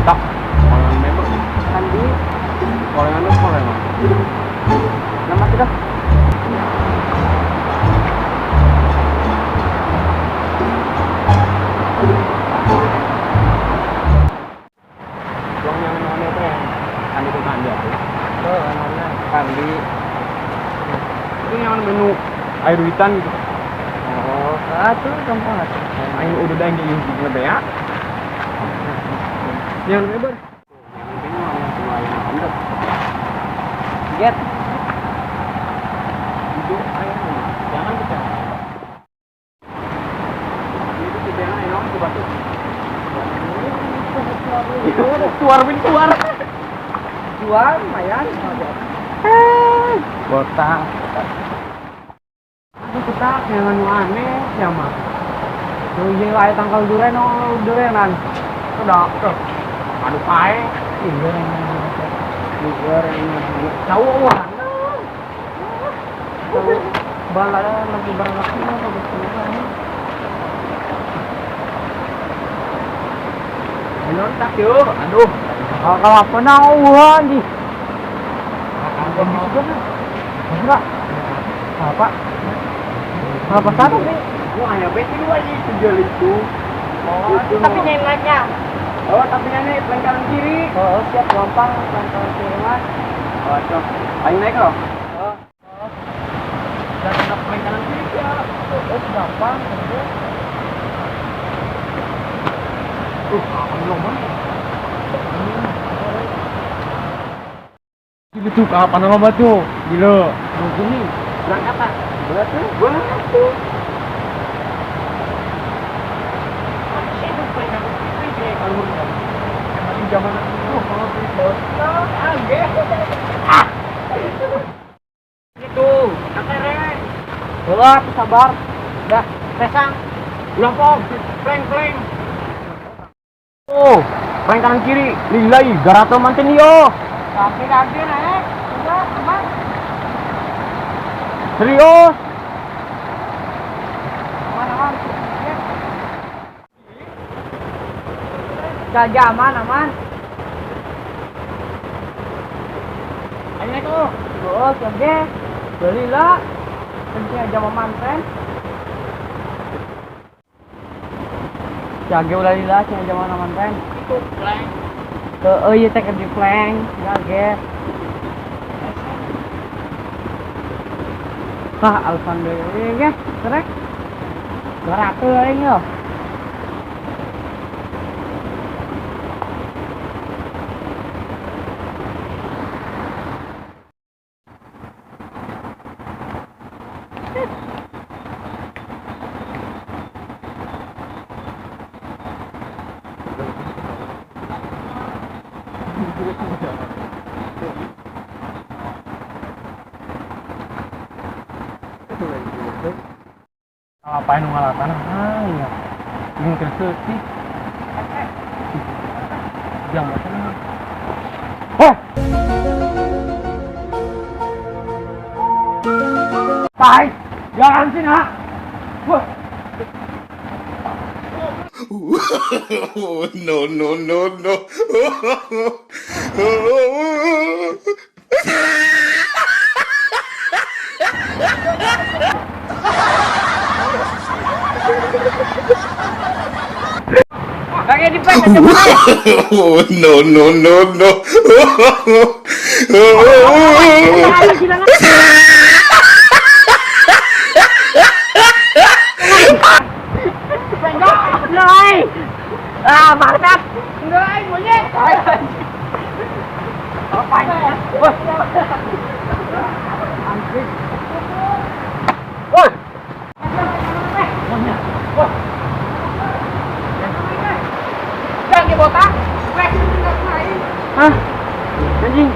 Tak, kolengan memang. Kandi. Kolengan lu kolengan. Nama kita. Uang yang namanya apa ya? Kandi tuh kandi apa? Oh, namanya Kandi. Itu yang menu air duitan gitu. Oh, ah tuh gampang lah. Aing udah dah yang gini ya. Yang lebar. Yang penting mah yang semua yang pendek. Get. Itu air jangan kita. Itu kita yang enak coba tuh. Suar bin suar. Jual lumayan. Botak. Aduh kotak yang anu aneh ya mah. Tuh iya wae tangkal duren oh durenan. Udah, aduh pae. Iya. Duren jauh wah. Bala lagi barang lagi apa betul. Belum tak yuk, aduh. Kalau apa naon di? Enggak. Apa? Apa satu nih? Wah, ya beti lu aja tujuh itu. Oh, tapi nyain naiknya. Oh, tapi nyain naik kanan kiri. Oh, siap gampang kanan kiri mas. Oh, cok. Ayo naik loh. Oh. Dan tetap main kanan kiri ya. Oh, gampang. Apa belum banget? Gila tuh, kapan lomba tuh? Gila. Begini, berangkat tak? Berangkat tuh. Gitu, katere. Wah, sabar. Dah, pesang. Ulang pom, pleng pleng. Oh, pleng kanan kiri, lilai, garato manten yo. Kaki-kaki naik. Udah, aman. Serius? Aman, aman. Gajah aman, aman. Ayo naik lo. Oh, oke. Belilah. Penting aja mau manten. Jaga ulah lila, cing aja mau manten. Itu plank. Oh iya teh di plank, jaga. Wah, alhamdulillah ya, trek. 200 aing yo. Ngapain ngalatan? Ah, iya. Ini kesel sih. Jam berapa? Oh. Pai, jangan sih, nak. Wah. No, no, no, no. No, no, no, no. Ah, mantap. Enggak, monyet. Apa ini? Woi. Wah. Jangan botak. Hah? Anjing.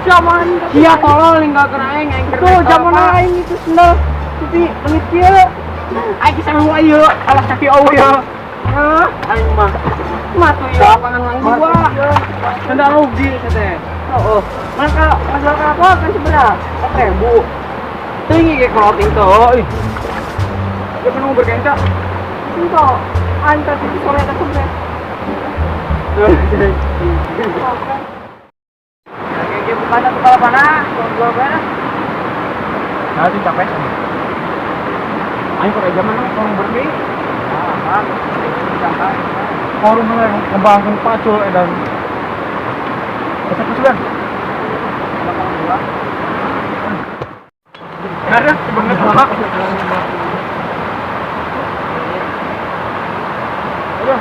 Zaman Iya tolol ninggal kena aing aing tuh zaman aing itu sendal tapi leungit kieu. Aing kisah lu ieu alas kaki eueuh ya. Hah? Aing mah. Mah tuh ieu lapangan lang gua. Tenda rugi teh. Heeh. Maka masalah apa kan sebenarnya 4.000. Tinggi ge clothing tuh. Ih. Dia penuh berkenca. Itu antar di sore eta sebenarnya. Kayak bukan aku kalau mana, gua mana? Nah, itu capek sama. Ayo kok zaman orang berdiri. Ah, forum ngembangkan pacul dan kesulitan. Ada sebenarnya salah. Ayo.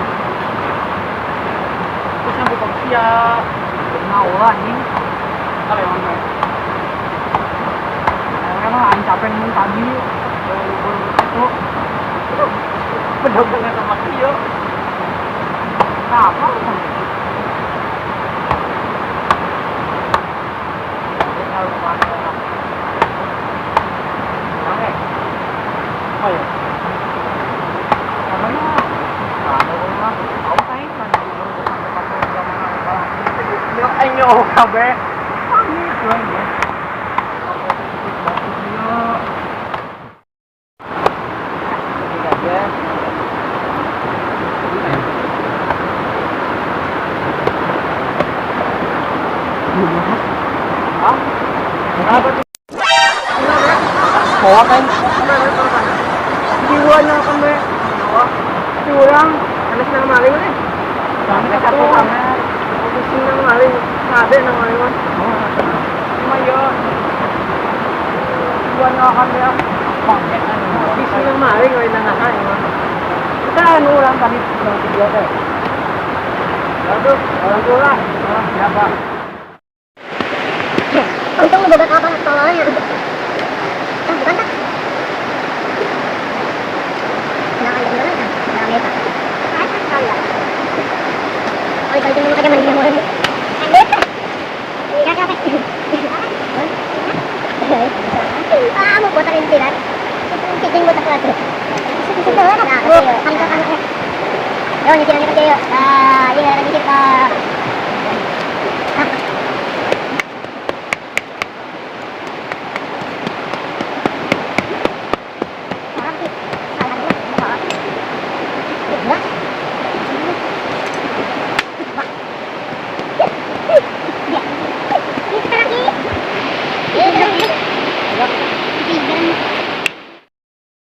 Terus sampai siap. Mau lah ini. Kalau yang mana? Karena aing capek nih tadi. Itu bener-bener sama Tio. Apa? Oh ya. Ayo kabeh. Bawa kan? Jiwanya kan be. Curang, anak nang maling nih. Satu sama. Pusing nang maling, ada nang maling mah. Cuma yo. Jiwanya kan be. Pusing nang maling we nang ahan mah. Kita anu urang tadi urang tiga teh. Aduh, orang tua. Siapa? Untung lu bobat apa tololnya. Ah, bukan tak? Kenapa itu beneran kan? Orang Amerika. Kali ya. Oh, kalau cuma aja mandi mau. Ini apa? Ah, mau botarin tidak. Cicing botak lagi. Yo, nyicilan kita yuk. Ah, ini lagi kita.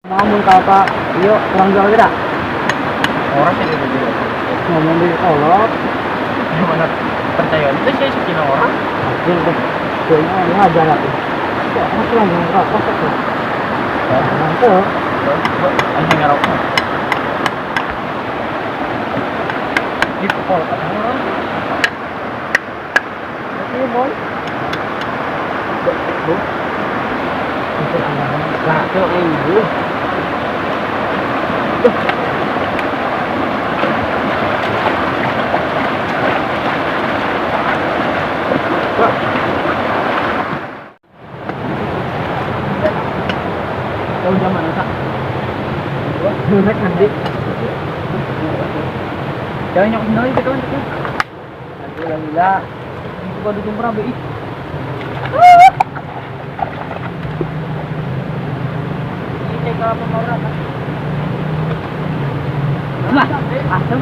Ngomong ke apa? Iyo, kurang jual tidak? Orang sih itu juga. Ngomong di kolot. Gimana percaya itu sih sekian orang? Mungkin tuh, kayaknya ini aja lah tuh. Aku kurang jual rokok tuh. Mantap. Anjing ngerokok. Di kolot ada orang. Ini boy. Bu. Lah, tuh ini. Tahu jam mana tak? Naik nanti. Jangan nyok sendiri kita kan. Gila. Itu baru jumpa BI. Ini cek apa mau apa? Lah, asem.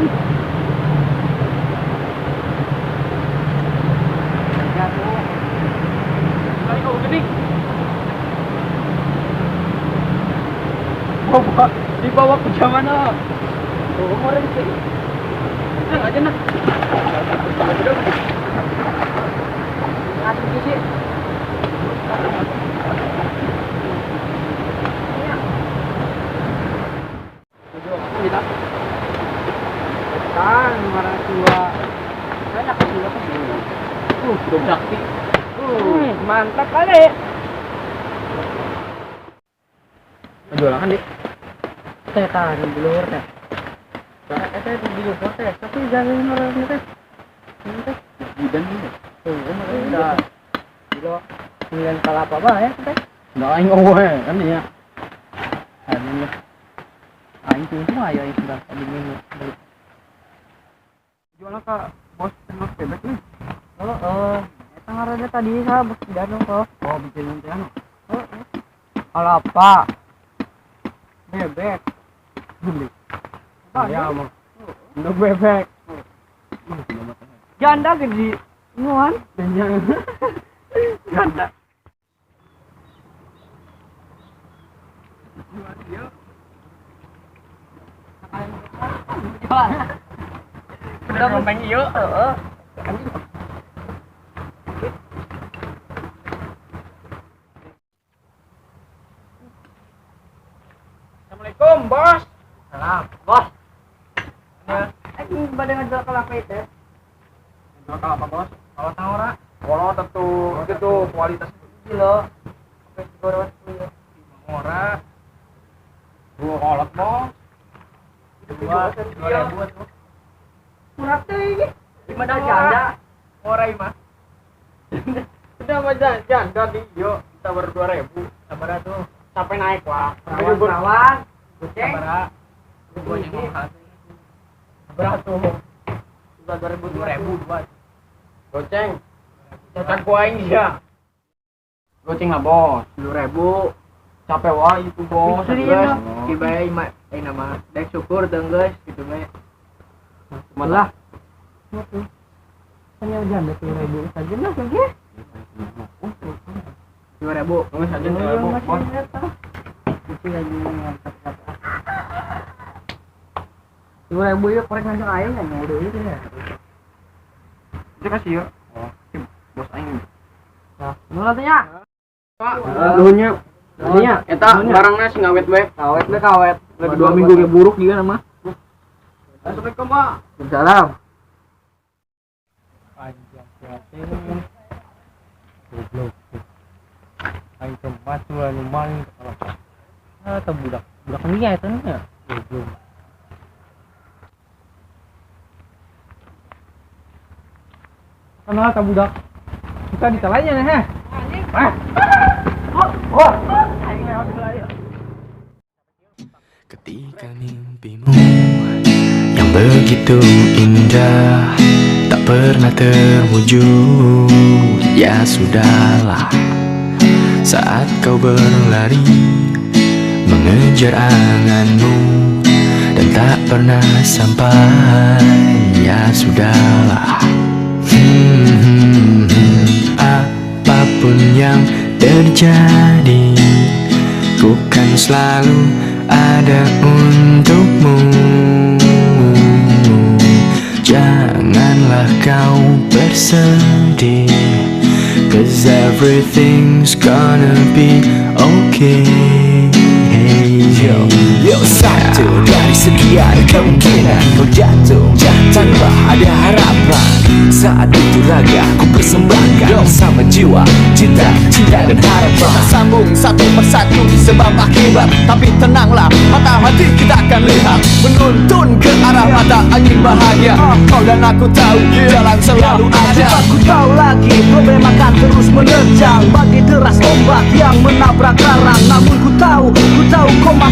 Kali kau gede. Bawa dibawa ke mana? Oh, orang sih. Nah, aja nak. Asem sih. Kita. Kan 502. Banyak juga kan. Sakti. Mantap kali. Jualan kan, Dik? Teh tahan di luar teh. Teh di luar teh, tapi jangan orang teh. Ini teh. Bidan ini. Tuh, udah. Gila. Sembilan kelapa bah ya teh. Nggak aing owe kan ya. Ini Aing tuh semua ya aing sudah tadi minggu. Jualan ke bos ternak bebek nih. Oh, eta ngaranna tadi sa bos danong kok. Oh, bikin nanti anu. Oh, kelapa. Bebek. Beli. Apa Ya, mau. Untuk bebek. Janda gede. Nuan. Janda. Udah ngomong iyo. Heeh. Assalamualaikum, Bos. Salam. Bos. Anjing pada ngajual kelapa itu. Jual kelapa, Bos. Kalau tahu ora? Kalau tentu itu tuh kualitas Kilo. Sampai digoreng kilo. ora. Dua kolot, Bos. Dua, 2.000 tuh. Murah tuh ini. Gimana janda? Ora imah. Sudah mah janda di yo kita baru 2.000. Sabar tuh. Sampai naik wah. Perawan, goceng. Sabar. Goceng mahal. Sabar tuh. 2.000 2.000 dua. Goceng. Cocok ku aing ya. Goceng lah, Bos. 2.000. Capek wah itu, Bos. Serius. Kibai mah nama dek syukur dong guys gitu mah. Malah. Hanya janda 2.000 saja lah oke. 2.000. Tunggu saja 2.000, Bos. Itu lagi mantap kata. 2.000 ya korek langsung aing kan udah itu ya. Itu kasih ya. Oh, bos aing. Nah, mulanya. Pak, nuhunnya. Nuhunnya eta barangna sing awet we. Kawet we kawet. Lagi 2 minggu ge buruk juga nama. Assalamualaikum, Pak. Salam. Panjang siatin. Goblok. Aing kemat anu maling kalau. Ah, teh budak. Budak nia eta nya. Goblok. Kenal ta budak. Kita ditalanya nih, heh. Ah. Oh. Ketika mimpimu yang begitu indah tak pernah terwujud, ya sudahlah. Saat kau berlari mengejar anganmu dan tak pernah sampai, ya sudahlah. Apapun yang terjadi, ku kan selalu ada untukmu. Janganlah kau bersedih, 'cause everything's gonna be okay. Yo, satu dari sekian kemungkinan kau jatuh tanpa ada harapan. Saat itu raga ku persembahkan sama jiwa, cinta, cinta dan harapan. Kita sambung satu persatu sebab akibat. Tapi tenanglah, mata hati kita akan lihat menuntun ke arah mata angin bahagia. Kau dan aku tahu jalan selalu ada. Sebab ku tahu lagi problem akan terus menerjang bagai deras ombak yang menabrak karang. Namun ku tahu kau mampu.